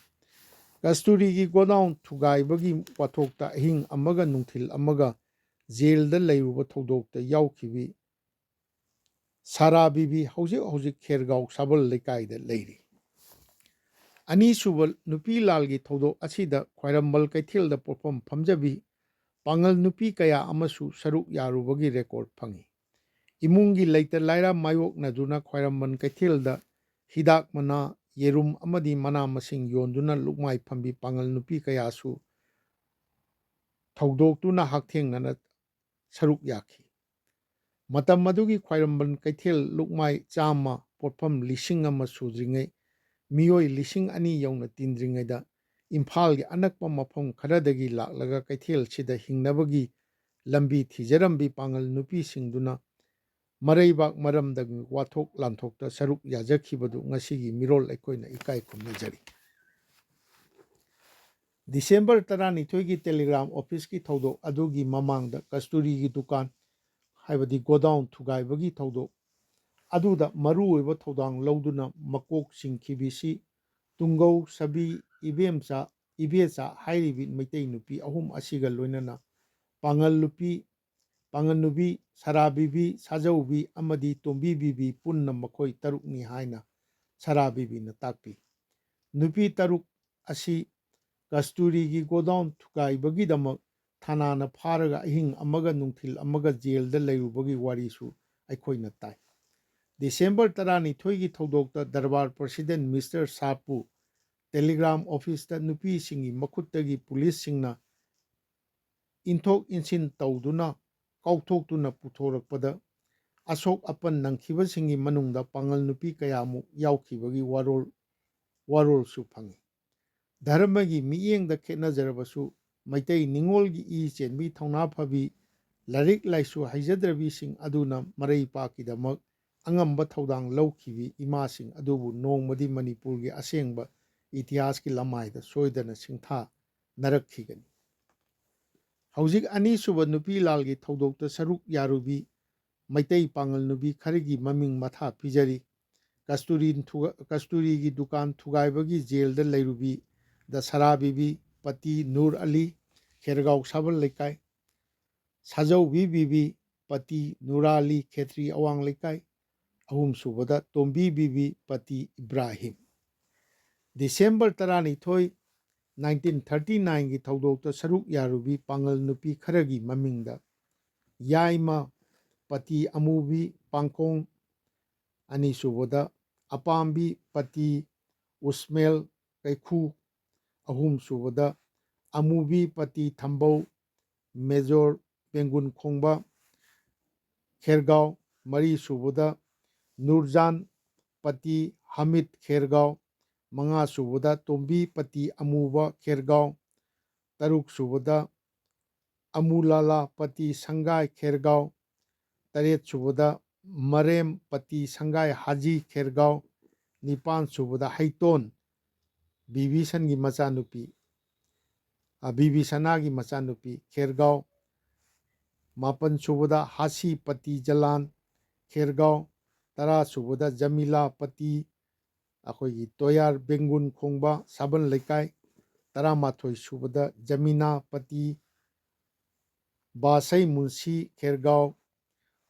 ꯀꯁꯇꯨꯔꯤꯒꯤ ꯒꯣꯗꯥꯎꯟ ꯊꯨꯒꯥꯏꯕꯒꯤ ꯋꯥꯊꯣꯛꯇ ꯑꯍꯤꯡ ꯑꯃꯒ ꯅꯨꯡꯊꯤꯜ ꯑꯃꯒ ꯖꯦꯜꯗ ꯂꯩꯔꯨꯕ ꯊꯧꯗꯣꯛꯇ ꯌꯥꯎꯈꯤꯕꯤ ꯁꯥꯔꯥ ꯕꯤꯕꯤ ꯍꯧꯖꯤꯛ ꯍꯧꯖꯤꯛ ꯈꯦꯔꯒꯥꯎ ꯁꯥꯕꯜ ꯂꯩꯀꯥꯏꯗ ꯂꯩꯔꯤ꯫ ꯑꯅꯤꯁꯨꯕ ꯅꯨꯄꯤ ꯂꯥꯜꯒꯤ ꯊꯧꯗꯣꯛ ꯑꯁꯤꯗ ꯈ꯭ꯋꯥꯏꯔꯝꯕꯟ ꯀꯩꯊꯦꯜꯗ ꯄꯣꯠꯐꯝ ꯐꯝꯖꯕꯤ ꯄꯥꯉꯜ ꯅꯨꯄꯤ ꯀꯌꯥ ꯑꯃꯁꯨ ꯁꯔꯨꯛ ꯌꯥꯔꯨꯕꯒꯤ ꯔꯦꯀꯣꯔꯗ ꯐꯪꯏ꯫ ꯏꯃꯨꯡꯒꯤ ꯂꯩꯇ ꯂꯥꯏꯔ ꯃꯥꯌꯣꯛꯅꯗꯨꯅ ꯈ꯭ꯋꯥꯏꯔꯝꯕꯟ ꯀꯩꯊꯦꯜꯗ ꯍꯤꯗꯥꯛ ꯃꯅꯥ, ꯌꯦꯔꯨꯝ ꯑꯃꯗꯤ ꯃꯅꯥ ꯃꯁꯤꯡ ꯌꯣꯟꯗꯨꯅ ꯂꯨꯞꯃꯥꯏ ꯐꯝꯕꯤ ꯄꯥꯉꯜ ꯅꯨꯄꯤ ꯀꯌꯥꯁꯨ ꯊꯧꯗꯣꯛꯇꯨꯅ ꯍꯛꯊꯦꯡꯅꯅ ꯁꯔꯨꯛ ꯌꯥꯈꯤ꯫ ꯃꯇꯝ ꯑꯗꯨꯒꯤ ꯈ꯭ꯋꯥꯏꯔꯝꯕꯟ ꯀꯩꯊꯦꯜ ꯂꯨꯞꯃꯥꯏ ꯆꯥꯝꯃ, ꯄꯣꯠꯐꯝ ꯂꯤꯁꯤꯡ ꯑꯃ ꯁꯨꯗ꯭ꯔꯤꯉꯩ, ꯃꯤꯑꯣꯏ ꯂꯤꯁꯤꯡ ꯑꯅꯤ ꯌꯧꯅ ꯇꯤꯟꯗ꯭ꯔꯤꯉꯩꯗ ꯏꯝꯐꯥꯜꯒꯤ ꯑꯅꯛꯄ ꯃꯐꯝ ꯈꯔꯗꯒꯤ ꯂꯥꯛꯂꯒ ꯀꯩꯊꯦꯜꯁꯤꯗ ꯍꯤꯡꯅꯕꯒꯤ ꯂꯝꯕꯤ ꯊꯤꯖꯔꯝꯕꯤ ꯄꯥꯉꯜ ꯅꯨꯄꯤꯁꯤꯡꯗꯨꯅ ꯃꯔꯩꯕꯥꯛ ꯃꯔꯝꯗꯒꯤ ꯋꯥꯊꯣꯛ ꯂꯥꯟꯊꯣꯛꯇ ꯁꯔꯨꯛ ꯌꯥꯖꯈꯤꯕꯗꯨ ꯉꯁꯤꯒꯤ ꯃꯤꯔꯣꯜ ꯑꯩꯈꯣꯏꯅ ꯏꯀꯥꯏ ꯈꯨꯝꯅꯖꯔꯤ꯫ ꯗꯤꯁꯦꯝꯕꯔ ꯇꯔꯥꯅꯤꯊꯣꯏꯒꯤ ꯇꯦꯂꯤꯒ꯭ꯔꯥꯝ ꯑꯣꯐꯤꯁꯀꯤ ꯊꯧꯗꯣꯛ ꯑꯗꯨꯒꯤ ꯃꯃꯥꯡꯗ ꯀꯁꯇꯨꯔꯤꯒꯤ ꯗꯨꯀꯥꯟ, ꯍꯥꯏꯕꯗꯤ ꯒꯣꯗꯥꯎꯟ ꯊꯨꯒꯥꯏꯕꯒꯤ ꯊꯧꯗꯣꯛ ꯑꯗꯨꯗ ꯃꯔꯨꯑꯣꯏꯕ ꯊꯧꯗꯥꯡ ꯂꯧꯗꯨꯅ ꯃꯀꯣꯛ ꯆꯤꯡꯈꯤꯕꯤꯁꯤ ꯇꯨꯡꯒꯧ ꯁꯕꯤ ꯏꯕꯦꯝꯆꯥ, ꯏꯕꯦꯆꯥ ꯍꯥꯏꯔꯤꯕꯤ ꯃꯩꯇꯩ ꯅꯨꯄꯤ ꯑꯍꯨꯝ ꯑꯁꯤꯒ ꯂꯣꯏꯅꯅ ꯄꯥꯉꯜ ꯅꯨꯄꯤ, ꯄꯥꯉꯜ ꯅꯨꯄꯤ ꯁꯔꯥ ꯕꯤꯕꯤ, ꯁꯥꯖꯧꯕꯤ ꯑꯃꯗꯤ ꯇꯣꯝꯕꯤ ꯕꯤꯕꯤ ꯄꯨꯟꯅ ꯃꯈꯣꯏ ꯇꯔꯨꯛꯅꯤ ꯍꯥꯏꯅ ꯁꯔꯥ ꯕꯤꯕꯤꯅ ꯇꯥꯛꯄꯤ꯫ ꯅꯨꯄꯤ ꯇꯔꯨꯛ ꯑꯁꯤ ꯀꯁꯇꯨꯔꯤꯒꯤ ꯒꯣꯗꯥꯎꯟ ꯊꯨꯒꯥꯏꯕꯒꯤꯗꯃꯛ ꯊꯥꯅꯥꯅ ꯐꯥꯔꯒ ꯑꯍꯤꯡ ꯑꯃꯒ ꯅꯨꯡꯊꯤꯜ ꯑꯃꯒ ꯖꯦꯜꯗ ꯂꯩꯔꯨꯕꯒꯤ ꯋꯥꯔꯤꯁꯨ ꯑꯩꯈꯣꯏꯅ ꯇꯥꯏ꯫ December ꯇꯔꯥꯅꯤꯊꯣꯏꯒꯤ ꯊꯧꯗꯣꯛꯇ darbar president mister ꯁꯥꯍꯕꯄꯨ Telegram ꯑꯣꯐꯤꯁꯇ ꯅꯨꯄꯤꯁꯤꯡꯒꯤ ꯃꯈꯨꯠꯇꯒꯤ ꯄꯨꯂꯤꯁꯁꯤꯡꯅ ꯏꯟꯊꯣꯛ ꯏꯟꯁꯤꯟ ꯇꯧꯗꯨꯅ ꯀꯥꯎꯊꯣꯛꯇꯨꯅ ꯄꯨꯊꯣꯔꯛꯄꯗ ꯑꯁꯣꯛ ꯑꯄꯟ ꯅꯪꯈꯤꯕꯁꯤꯡꯒꯤ ꯃꯅꯨꯡꯗ ꯄꯥꯉꯜ ꯅꯨꯄꯤ ꯀꯌꯥꯃꯨꯛ ꯌꯥꯎꯈꯤꯕꯒꯤ ꯋꯥꯔꯣꯜ ꯋꯥꯔꯣꯜꯁꯨ ꯐꯪꯏ꯫ ꯙꯔꯃꯒꯤ ꯃꯤꯠꯌꯦꯡꯗ ꯈꯦꯠꯅꯖꯔꯕꯁꯨ ꯃꯩꯇꯩ ꯅꯤꯉꯣꯜꯒꯤ ꯏ ꯆꯦꯟꯕꯤ ꯊꯧꯅꯥ ꯐꯕꯤ ꯂꯥꯏꯔꯤꯛ ꯂꯥꯏꯁꯨ ꯍꯩꯖꯗ꯭ꯔꯕꯤꯁꯤꯡ ꯑꯗꯨꯅ ꯃꯔꯩ ꯄꯥꯛꯀꯤꯗꯃꯛ ꯑꯉꯝꯕ ꯊꯧꯗꯥꯡ ꯂꯧꯈꯤꯕꯤ ꯏꯃꯥꯁꯤꯡ ꯑꯗꯨꯕꯨ ꯅꯣꯡꯃꯗꯤ ꯃꯅꯤꯄꯨꯔꯒꯤ ꯑꯁꯦꯡꯕ ꯏꯇꯤꯍꯥꯁꯀꯤ ꯂꯃꯥꯏꯗ ꯁꯣꯏꯗꯅ ꯁꯤꯡꯊꯥꯅꯔꯛꯈꯤꯒꯅꯤ꯫ ꯍꯧꯖꯤꯛ ꯑꯅꯤꯁꯨꯕ ꯅꯨꯄꯤ ꯂꯥꯜꯒꯤ ꯊꯧꯗꯣꯛꯇ ꯁꯔꯨꯛ ꯌꯥꯔꯨꯕꯤ ꯃꯩꯇꯩ ꯄꯥꯉꯜ ꯅꯨꯄꯤ ꯈꯔꯒꯤ ꯃꯃꯤꯡ ꯃꯊꯥ ꯄꯤꯖꯔꯤ꯫ ꯀꯁꯇꯨꯔꯤ ꯊꯨꯒ-, ꯀꯁꯇꯨꯔꯤꯒꯤ ꯗꯨꯀꯥꯟ ꯊꯨꯒꯥꯏꯕꯒꯤ ꯖꯦꯜꯗ ꯂꯩꯔꯨꯕꯤ ꯗ ꯁꯔꯥ ꯕꯤꯕꯤ, ꯄꯇꯤ ꯅꯨꯔ ꯑꯂꯤ, ꯈꯦꯔꯒꯥꯎ ꯁꯥꯕꯜ ꯂꯩꯀꯥꯏ, ꯁꯥꯖꯧꯕꯤ ꯕꯤꯕꯤ, ꯄꯇꯤ ꯅꯨꯔꯥ ꯑꯂꯤ, ꯈꯦꯇ꯭ꯔꯤ ꯑꯋꯥꯡ ꯂꯩꯀꯥꯏ, ꯑꯍꯨꯝꯁꯨꯕꯗ ꯇꯣꯝꯕꯤ ꯕꯤꯕꯤ, ꯄꯇꯤ ꯏꯕ꯭ꯔꯥꯍꯤꯝ꯫ ꯗꯤꯁꯦꯝꯕꯔ ꯇꯔꯥꯅꯤꯊꯣꯏ, ꯅꯥꯏꯟꯇꯤꯟ ꯊꯥꯔꯇꯤ ꯅꯥꯏꯟꯒꯤ ꯊꯧꯗꯣꯛꯇ ꯁꯔꯨꯛ ꯌꯥꯔꯨꯕꯤ ꯄꯥꯉꯜ ꯅꯨꯄꯤ ꯈꯔꯒꯤ ꯃꯃꯤꯡꯗ ꯌꯥꯏꯃ, ꯄꯇꯤ ꯑꯃꯨꯕꯤ ꯄꯥꯡꯈꯣꯡ, ꯑꯅꯤꯁꯨꯕꯗ ꯑꯄꯥꯝꯕꯤ ꯄꯇꯤ ꯎꯁꯃꯦꯜ ꯀꯩꯈꯨ, ꯑꯍꯨꯝꯁꯨꯕꯗ ꯑꯃꯨꯕꯤ ꯄꯇꯤ ꯊꯝꯕꯧ ꯃꯦꯖꯣꯔ ꯕꯦꯡꯒꯨꯟ ꯈꯣꯡꯕ ꯈꯦꯔꯒꯥꯎ, ꯃꯔꯤꯁꯨꯕꯗ ꯅꯨꯔꯖꯥꯟ ꯄꯇꯤ ꯍꯃꯤꯠ ꯈꯦꯔꯒꯥꯎ, ꯃꯉꯥꯁꯨꯕꯗ ꯇꯣꯝꯕꯤ ꯄꯇꯤ ꯑꯃꯨꯕ ꯈꯦꯔꯒꯥꯎ, ꯇꯔꯨꯛꯁꯨꯕꯗ ꯑꯃꯨꯂꯥꯂꯥ ꯄꯇꯤ ꯁꯪꯒꯥꯏ ꯈꯦꯔꯒꯥꯎ, ꯇꯔꯦꯠꯁꯨꯕꯗ ꯃꯔꯦꯝ ꯄꯇꯤ ꯁꯪꯒꯥꯏ ꯍꯥꯖꯤ ꯈꯦꯔꯒꯥꯎ, ꯅꯤꯄꯥꯟꯁꯨꯕꯗ ꯍꯩꯇꯣꯟ ꯕꯤꯕꯤꯁꯟꯒꯤ ꯃꯆꯥꯅꯨꯄꯤ, ꯑ, ꯕꯤꯕꯤꯁꯅꯥꯒꯤ ꯃꯆꯥꯅꯨꯄꯤ ꯈꯦꯔꯒꯥꯎ, ꯃꯥꯄꯟꯁꯨꯕꯗ ꯍꯥꯁꯤ ꯄꯇꯤ ꯖꯂꯥꯟ ꯈꯦꯔꯒꯥꯎ, ꯇꯔꯥꯁꯨꯕꯗ ꯖꯃꯤꯂꯥ ꯄꯇꯤ ꯑꯩꯈꯣꯏꯒꯤ ꯇꯣꯌꯥꯔ ꯕꯦꯡꯒꯨꯟ ꯈꯣꯡꯕ ꯁꯥꯕꯜ ꯂꯩꯀꯥꯏ, ꯇꯔꯥꯃꯥꯊꯣꯏ ꯁꯨꯕꯗ ꯖꯃꯤꯅꯥ ꯄꯇꯤ ꯕꯥꯁꯩ ꯃꯨꯟꯁꯤ ꯈꯦꯔꯒꯥꯎ,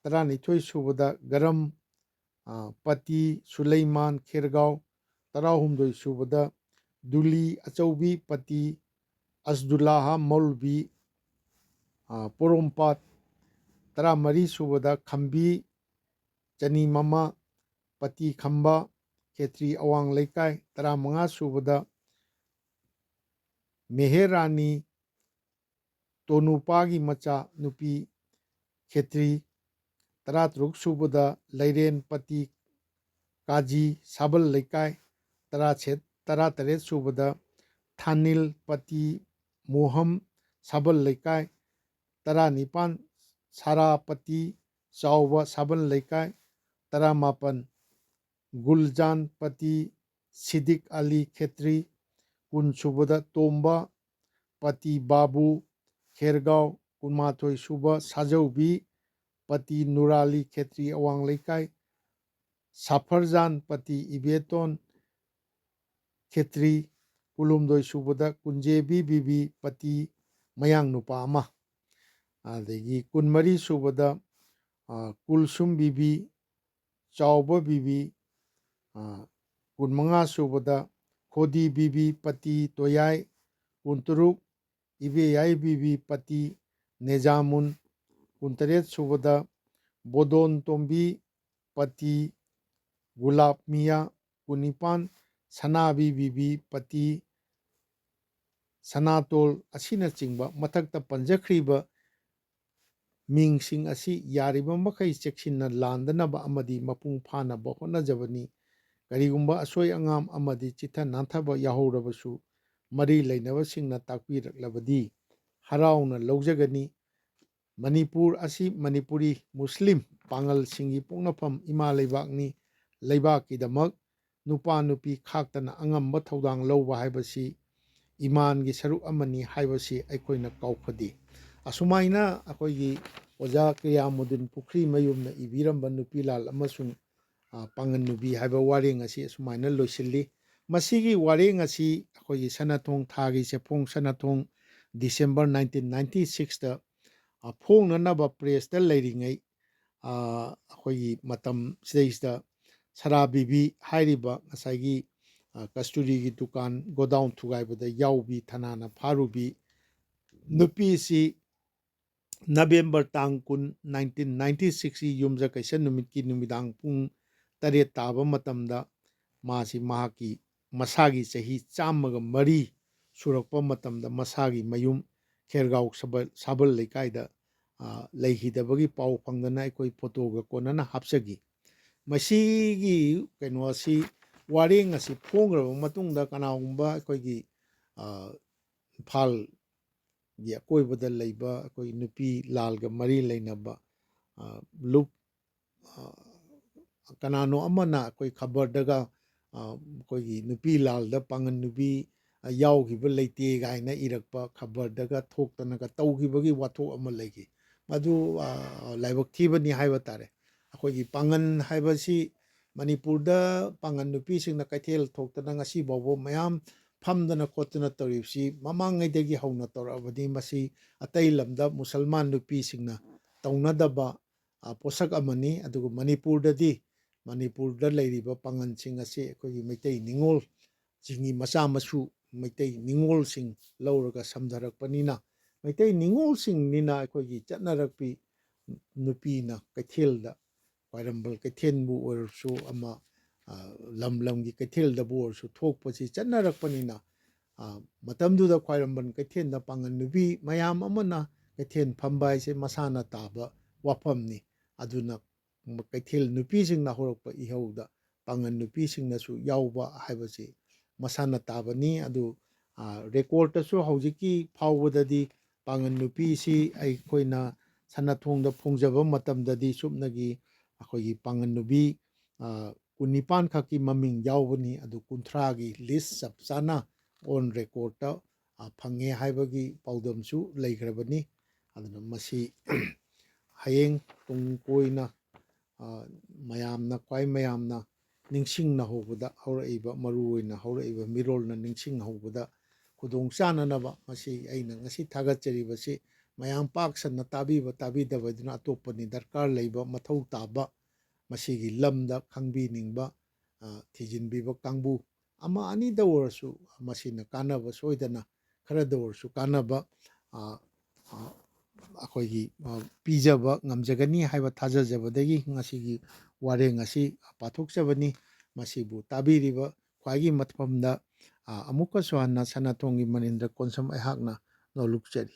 ꯇꯔꯥꯅꯤꯊꯣꯏ ꯁꯨꯕꯗ ꯒꯔꯝ, ꯑ, ꯄꯇꯤ ꯁꯨꯂꯩꯃꯥꯟ ꯈꯦꯔꯒꯥꯎ, ꯇꯔꯥꯍꯨꯝꯗꯣꯏ ꯁꯨꯕꯗ ꯗꯨꯂꯤ ꯑꯆꯧꯕꯤ ꯄꯇꯤ ꯑꯁꯗꯨꯜꯂꯥꯍ ꯃꯧꯂꯕꯤ, ꯑ, ꯄꯣꯔꯣꯝꯄꯥꯠ, ꯇꯔꯥꯃꯔꯤ ꯁꯨꯕꯗ ꯈꯝꯕꯤ ꯆꯅꯤ ꯃꯃꯥ ꯄꯇꯤ ꯈꯝꯕ ꯈꯦꯇ꯭ꯔꯤ ꯑꯋꯥꯡ ꯂꯩꯀꯥꯏ, ꯇꯔꯥꯃꯉꯥ ꯁꯨꯕꯗ ꯃꯦꯍꯦꯔꯥꯅꯤ ꯇꯣꯅꯨꯄꯥꯒꯤ ꯃꯆꯥ ꯅꯨꯄꯤ ꯈꯦꯇ꯭ꯔꯤ, ꯇꯔꯥꯇꯔꯨꯛ ꯁꯨꯕꯗ ꯂꯩꯔꯦꯟꯄꯇꯤ ꯀꯥꯖꯤ ꯁꯥꯕꯜ ꯂꯩꯀꯥꯏ, ꯇꯔꯥ ꯇꯔꯥꯇꯔꯦꯠ ꯁꯨꯕꯗ ꯊꯥꯅꯤꯜꯄꯇꯤ ꯃꯣꯍꯝ ꯁꯥꯕꯜ ꯂꯩꯀꯥꯏ, ꯇꯔꯥꯅꯤꯄꯥꯟ ꯁꯥꯔꯥꯄꯇꯤ ꯆꯥꯎꯕ ꯁꯥꯕꯜ ꯂꯩꯀꯥꯏ, ꯇꯔꯥꯃꯥꯄꯟ ꯒꯨꯜꯖꯥꯟꯄꯇꯤ ꯁꯤꯗꯤꯛ ꯑꯂꯤ ꯈꯦꯇ꯭ꯔꯤ, ꯀꯨꯟ ꯁꯨꯕꯗ ꯇꯣꯝꯕ ꯄꯇꯤ ꯕꯥꯕꯨ ꯈꯦꯔꯒꯥꯎ, ꯀꯨꯟꯃꯥꯊꯣꯏ ꯁꯨꯕ ꯁꯥꯖꯧꯕꯤ ꯄꯇꯤ ꯅꯨꯔꯥꯂꯤ ꯈꯦꯇ꯭ꯔꯤ ꯑꯋꯥꯡ ꯂꯩꯀꯥꯏ, ꯁꯥꯐꯔꯖꯥꯟ ꯄꯇꯤ ꯏꯕꯦꯇꯣꯟ ꯈꯦꯇ꯭ꯔꯤ, ꯀꯨꯟꯍꯨꯝꯗꯣꯏ ꯁꯨꯕꯗ ꯀꯨꯟꯖꯦꯕꯤ ꯕꯤꯕꯤ ꯄꯇꯤ ꯃꯌꯥꯡ ꯅꯨꯄꯥ ꯑꯃ, ꯑꯗꯒꯤ ꯀꯨꯟꯃꯔꯤ ꯁꯨꯕꯗ, ꯑ, ꯀꯨꯜꯁꯨꯝ ꯕꯤꯕꯤ, ꯆꯥꯎꯕ ꯕꯤꯕꯤ, ꯑ, ꯀꯨꯟꯃꯉꯥ ꯁꯨꯕꯗ ꯈꯣꯗꯤ ꯕꯤꯕꯤ ꯄꯇꯤ ꯇꯣꯌꯥꯏ, ꯀꯨꯟꯇꯔꯨꯛ ꯏꯕꯦꯌꯥꯏ ꯕꯤꯕꯤ ꯄꯇꯤ ꯅꯦꯖꯥꯃꯨꯟ, ꯀꯨꯟꯇꯔꯦꯠ ꯁꯨꯕꯗ ꯕꯣꯗꯣꯟ ꯇꯣꯝꯕꯤ ꯄꯇꯤ ꯒꯨꯂꯥꯞ ꯃꯤꯌꯥ, ꯀꯨꯟꯅꯤꯄꯥꯟ ꯁꯅꯥꯕꯤ ꯕꯤꯕꯤ ꯄꯇꯤ ꯁꯅꯥꯇꯣꯜ ꯑꯁꯤꯅꯆꯤꯡꯕ ꯃꯊꯛꯇ ꯄꯟꯖꯈ꯭ꯔꯤꯕ ꯃꯤꯡꯁꯤꯡ ꯑꯁꯤ ꯌꯥꯔꯤꯕ ꯃꯈꯩ ꯆꯦꯛꯁꯤꯟꯅ ꯂꯥꯟꯗꯅꯕ ꯑꯃꯗꯤ ꯃꯄꯨꯡ ꯐꯥꯅꯕ ꯍꯣꯠꯅꯖꯕꯅꯤ꯫ ꯀꯔꯤꯒꯨꯝꯕ ꯑꯁꯣꯏ ꯑꯉꯥꯝ ꯑꯃꯗꯤ ꯆꯤꯠꯊ ꯅꯥꯟꯊꯕ ꯌꯥꯎꯍꯧꯔꯕꯁꯨ ꯃꯔꯤ ꯂꯩꯅꯕꯁꯤꯡꯅ ꯇꯥꯛꯄꯤꯔꯛꯂꯕꯗꯤ ꯍꯔꯥꯎꯅ ꯂꯧꯖꯒꯅꯤ꯫ ꯃꯅꯤꯄꯨꯔ ꯑꯁꯤ ꯃꯅꯤꯄꯨꯔꯤ ꯃꯨꯁꯂꯤꯝ ꯄꯥꯉꯜꯁꯤꯡꯒꯤ ꯄꯣꯛꯅꯐꯝ ꯏꯃꯥ ꯂꯩꯕꯥꯛꯅꯤ꯫ ꯂꯩꯕꯥꯛꯀꯤꯗꯃꯛ ꯅꯨꯄꯥ ꯅꯨꯄꯤ ꯈꯥꯛꯇꯅ ꯑꯉꯝꯕ ꯊꯧꯗꯥꯡ ꯂꯧꯕ ꯍꯥꯏꯕꯁꯤ ꯏꯃꯥꯟꯒꯤ ꯁꯔꯨꯛ ꯑꯃꯅꯤ ꯍꯥꯏꯕꯁꯤ ꯑꯩꯈꯣꯏꯅ ꯀꯥꯎꯐꯗꯦ꯫ ꯑꯁꯨꯃꯥꯏꯅ ꯑꯩꯈꯣꯏꯒꯤ ꯑꯣꯖꯥ ꯀꯌꯥꯃꯨꯗꯤꯟ ꯄꯨꯈ꯭ꯔꯤꯃꯌꯨꯝꯅ ꯏꯕꯤꯔꯝꯕ ꯅꯨꯄꯤꯂꯥꯜ ꯑꯃꯁꯨꯡ, ꯑ, ꯄꯥꯉꯟ ꯅꯨꯄꯤ ꯍꯥꯏꯕ ꯋꯥꯔꯦꯡ ꯑꯁꯤ ꯑꯁꯨꯃꯥꯏꯅ ꯂꯣꯏꯁꯤꯜꯂꯤ꯫ ꯃꯁꯤꯒꯤ ꯋꯥꯔꯦꯡ ꯑꯁꯤ ꯑꯩꯈꯣꯏꯒꯤ ꯁꯅꯥꯊꯣꯡ ꯊꯥꯒꯤ ꯆꯦꯐꯣꯡ ꯁꯅꯥꯊꯣꯡ December nineteen ninety sixꯇ, ꯑ, ꯐꯣꯡꯅꯅꯕ pressꯇ ꯂꯩꯔꯤꯉꯩ, ꯑ, ꯑꯩꯈꯣꯏꯒꯤ ꯃꯇꯝ ꯁꯤꯗꯩꯁꯤꯗ ꯁꯔꯥ ꯕꯤꯕꯤ ꯍꯥꯏꯔꯤꯕ ꯉꯁꯥꯏꯒꯤ, ꯑ, ꯀꯁꯇꯨꯔꯤꯒꯤ ꯗꯨꯀꯥꯟ ꯒꯣꯗꯥꯎꯟ ꯊꯨꯒꯥꯏꯕꯗ ꯌꯥꯎꯕꯤ, ꯊꯅꯥꯅ ꯐꯥꯔꯨꯕꯤ ꯅꯨꯄꯤꯁꯤ November ꯇꯥꯡ ꯀꯨꯟ, nineteen ninety sixꯀꯤ ꯌꯨꯝꯁꯀꯩꯁ ꯅꯨꯃꯤꯠꯀꯤ ꯅꯨꯃꯤꯗꯥꯡ ꯄꯨꯡ ꯇꯔꯦꯠ ꯇꯥꯕ ꯃꯇꯝꯗ ꯃꯥꯁꯤ ꯃꯍꯥꯛꯀꯤ ꯃꯁꯥꯒꯤ ꯆꯍꯤ ꯆꯥꯝꯃꯒ ꯃꯔꯤ ꯁꯨꯔꯛꯄ ꯃꯇꯝꯗ ꯃꯁꯥꯒꯤ ꯃꯌꯨꯝ ꯈꯦꯔꯒꯥꯎ ꯁꯕꯜ, ꯁꯥꯕꯜ ꯂꯩꯀꯥꯏꯗ, ꯑ, ꯂꯩꯈꯤꯗꯕꯒꯤ ꯄꯥꯎ ꯐꯪꯗꯅ ꯑꯩꯈꯣꯏ ꯐꯣꯇꯣꯒ ꯀꯣꯟꯅꯅ ꯍꯥꯞꯆꯈꯤ꯫ ꯃꯁꯤꯒꯤ ꯀꯩꯅꯣ ꯑꯁꯤ, ꯋꯥꯔꯦꯡ ꯑꯁꯤ ꯐꯣꯡꯈ꯭ꯔꯕ ꯃꯇꯨꯡꯗ ꯀꯅꯥꯒꯨꯝꯕ ꯑꯩꯈꯣꯏꯒꯤ, ꯑ, ꯏꯝꯐꯥꯜꯒꯤ ꯑꯀꯣꯏꯕꯗ ꯂꯩꯕ ꯑꯩꯈꯣꯏ ꯅꯨꯄꯤ ꯂꯥꯜꯒ ꯃꯔꯤ ꯂꯩꯅꯕ, ꯑ, ꯂꯨꯞ ꯑ, ꯀꯅꯥꯅꯣ ꯑꯃꯅ ꯑꯩꯈꯣꯏ ꯈꯕꯔꯗꯒ, ꯑ, ꯑꯩꯈꯣꯏꯒꯤ ꯅꯨꯄꯤ ꯂꯥꯜꯗ ꯄꯥꯡꯒꯟ ꯅꯨꯄꯤ, ꯑ, ꯌꯥꯎꯈꯤꯕ ꯂꯩꯇꯦ ꯀꯥꯏꯅ ꯏꯔꯛꯄ ꯈꯕꯔꯗꯒ ꯊꯣꯛꯇꯅꯒ ꯇꯧꯈꯤꯕꯒꯤ ꯋꯥꯊꯣꯛ ꯑꯃ ꯂꯩꯈꯤ꯫ ꯃꯗꯨ, ꯑ, ꯂꯥꯏꯕꯛ ꯊꯤꯕꯅꯤ ꯍꯥꯏꯕ ꯇꯥꯔꯦ꯫ ꯑꯩꯈꯣꯏꯒꯤ ꯄꯥꯡꯒꯟ ꯍꯥꯏꯕꯁꯤ ꯃꯅꯤꯄꯨꯔꯗ ꯄꯥꯡꯒꯟ ꯅꯨꯄꯤꯁꯤꯡꯅ ꯀꯩꯊꯦꯜ ꯊꯣꯛꯇꯅ ꯉꯁꯤ ꯐꯥꯎꯕ ꯃꯌꯥꯝ ꯐꯝꯗꯅ ꯈꯣꯠꯇꯅ ꯇꯧꯔꯤꯕꯁꯤ ꯃꯃꯥꯡꯉꯩꯗꯒꯤ ꯍꯧꯅ ꯇꯧꯔꯛꯑꯕꯅꯤ꯫ ꯃꯁꯤ ꯑꯇꯩ ꯂꯝꯗ ꯃꯨꯁꯜꯃꯥꯟ ꯅꯨꯄꯤꯁꯤꯡꯅ ꯇꯧꯅꯗꯕ, ꯑ, ꯄꯣꯠꯁꯛ ꯑꯃꯅꯤ꯫ ꯑꯗꯨꯒ ꯃꯅꯤꯄꯨꯔꯗꯗꯤ, ꯃꯅꯤꯄꯨꯔꯗ ꯂꯩꯔꯤꯕ ꯄꯥꯡꯒꯟꯁꯤꯡ ꯑꯁꯤ ꯑꯩꯈꯣꯏꯒꯤ ꯃꯩꯇꯩ ꯅꯤꯉꯣꯜꯁꯤꯡꯒꯤ ꯃꯆꯥ ꯃꯁꯨ, ꯃꯩꯇꯩ ꯅꯤꯉꯣꯜꯁꯤꯡ ꯂꯧꯔꯒ ꯁꯝꯊꯔꯛꯄꯅꯤꯅ, ꯃꯩꯇꯩ ꯅꯤꯉꯣꯜꯁꯤꯡꯅꯤꯅ ꯑꯩꯈꯣꯏꯒꯤ ꯆꯠꯅꯔꯛꯄꯤ ꯅꯨꯄꯤꯅ ꯀꯩꯊꯦꯜꯗ, ꯈ꯭ꯋꯥꯏꯔꯝꯕꯟ ꯀꯩꯊꯦꯜꯕꯨ ꯑꯣꯏꯔꯁꯨ ꯑꯃ, ꯑ, ꯂꯝ ꯂꯝꯒꯤ ꯀꯩꯊꯦꯜꯗꯕꯨ ꯑꯣꯏꯔꯁꯨ ꯊꯣꯛꯄꯁꯤ ꯆꯠꯅꯔꯛꯄꯅꯤꯅ, ꯑ, ꯃꯇꯝꯗꯨꯗ ꯈ꯭ꯋꯥꯏꯔꯝꯕꯟ ꯀꯩꯊꯦꯜꯗ ꯄꯥꯡꯒꯟ ꯅꯨꯄꯤ ꯃꯌꯥꯝ ꯑꯃꯅ ꯀꯩꯊꯦꯜ ꯐꯝꯕ ꯍꯥꯏꯁꯦ ꯃꯁꯥꯅ ꯇꯥꯕ ꯋꯥꯐꯝꯅꯤ꯫ ꯑꯗꯨꯅ ꯀꯩꯊꯦꯜ ꯅꯨꯄꯤꯁꯤꯡꯅ ꯍꯧꯔꯛꯄ ꯏꯍꯧꯗ ꯄꯥꯡꯒꯟ ꯅꯨꯄꯤꯁꯤꯡꯅꯁꯨ ꯌꯥꯎꯕ ꯍꯥꯏꯕꯁꯤ ꯃꯁꯥꯅ ꯇꯥꯕꯅꯤ꯫ ꯑꯗꯨ, ꯑ, ꯔꯦꯀꯣꯔꯠꯇꯁꯨ ꯍꯧꯖꯤꯛꯀꯤ ꯐꯥꯎꯕꯗꯗꯤ ꯄꯥꯡꯒꯟ ꯅꯨꯄꯤꯁꯤ ꯑꯩꯈꯣꯏꯅ ꯁꯅꯥꯊꯣꯡꯗ ꯐꯣꯡꯖꯕ ꯃꯇꯝꯗꯗꯤ ꯁꯨꯞꯅꯒꯤ ꯑꯩꯈꯣꯏꯒꯤ ꯄꯥꯡꯒꯟ ꯅꯨꯄꯤ, ꯑ, ꯀꯨꯟꯅꯤꯄꯥꯟ ꯈꯛꯀꯤ ꯃꯃꯤꯡ ꯌꯥꯎꯕꯅꯤ꯫ ꯑꯗꯨ ꯀꯨꯟꯊ꯭ꯔꯥꯒꯤ ꯂꯤꯁ ꯆꯞ ꯆꯥꯅ ꯑꯣꯟ ꯔꯦꯀꯣꯔꯠꯇ, ꯑ, ꯐꯪꯉꯦ ꯍꯥꯏꯕꯒꯤ ꯄꯥꯎꯗꯝꯁꯨ ꯂꯩꯈ꯭ꯔꯕꯅꯤ꯫ ꯑꯗꯨꯅ ꯃꯁꯤ ꯍꯌꯦꯡ ꯇꯨꯡ ꯀꯣꯏꯅ, ꯑ, ꯃꯌꯥꯝꯅ, ꯈ꯭ꯋꯥꯏ ꯃꯌꯥꯝꯅ ꯅꯤꯡꯁꯤꯡꯅꯍꯧꯕꯗ, ꯍꯧꯔꯛꯏꯕ, ꯃꯔꯨꯑꯣꯏꯅ ꯍꯧꯔꯛꯏꯕ ꯃꯤꯔꯣꯜꯅ ꯅꯤꯡꯁꯤꯡꯍꯧꯕꯗ ꯈꯨꯗꯣꯡ ꯆꯥꯅꯅꯕ ꯃꯁꯤ ꯑꯩꯅ ꯉꯁꯤ ꯊꯥꯒꯠꯆꯔꯤꯕꯁꯤ ꯃꯌꯥꯝ ꯄꯥꯛ ꯁꯟꯅ ꯇꯥꯕꯤꯕ ꯇꯥꯕꯤꯗꯕꯗꯨꯅ ꯑꯇꯣꯞꯄꯅꯤ꯫ ꯗꯔꯀꯥꯔ ꯂꯩꯕ, ꯃꯊꯧ ꯇꯥꯕ, ꯃꯁꯤꯒꯤ ꯂꯝꯗ ꯈꯪꯕꯤꯅꯤꯡꯕ, ꯑ, ꯊꯤꯖꯤꯟꯕꯤꯕ ꯀꯥꯡꯕꯨ ꯑꯃ ꯑꯅꯤꯗ ꯑꯣꯏꯔꯁꯨ ꯃꯁꯤꯅ ꯀꯥꯟꯅꯕ, ꯁꯣꯏꯗꯅ ꯈꯔꯗ ꯑꯣꯏꯔꯁꯨ ꯀꯥꯟꯅꯕ, ꯑ, ꯑ, ꯑꯩꯈꯣꯏꯒꯤ, ꯑ, ꯄꯤꯖꯕ ꯉꯝꯖꯒꯅꯤ ꯍꯥꯏꯕ ꯊꯥꯖꯖꯕꯗꯒꯤ ꯉꯁꯤꯒꯤ ꯋꯥꯔꯦꯡ ꯑꯁꯤ ꯄꯥꯊꯣꯛꯆꯕꯅꯤ꯫ ꯃꯁꯤꯕꯨ ꯇꯥꯕꯤꯔꯤꯕ ꯈ꯭ꯋꯥꯏꯒꯤ ꯃꯐꯝꯗ, ꯑ, ꯑꯃꯨꯛꯀꯁꯨ ꯍꯟꯅ ꯁꯅꯥꯊꯣꯡꯒꯤ ꯃꯅꯤꯟꯗ꯭ꯔ ꯀꯣꯟꯁꯝ ꯑꯩꯍꯥꯛꯅ ꯅꯣꯂꯨꯛꯆꯔꯤ꯫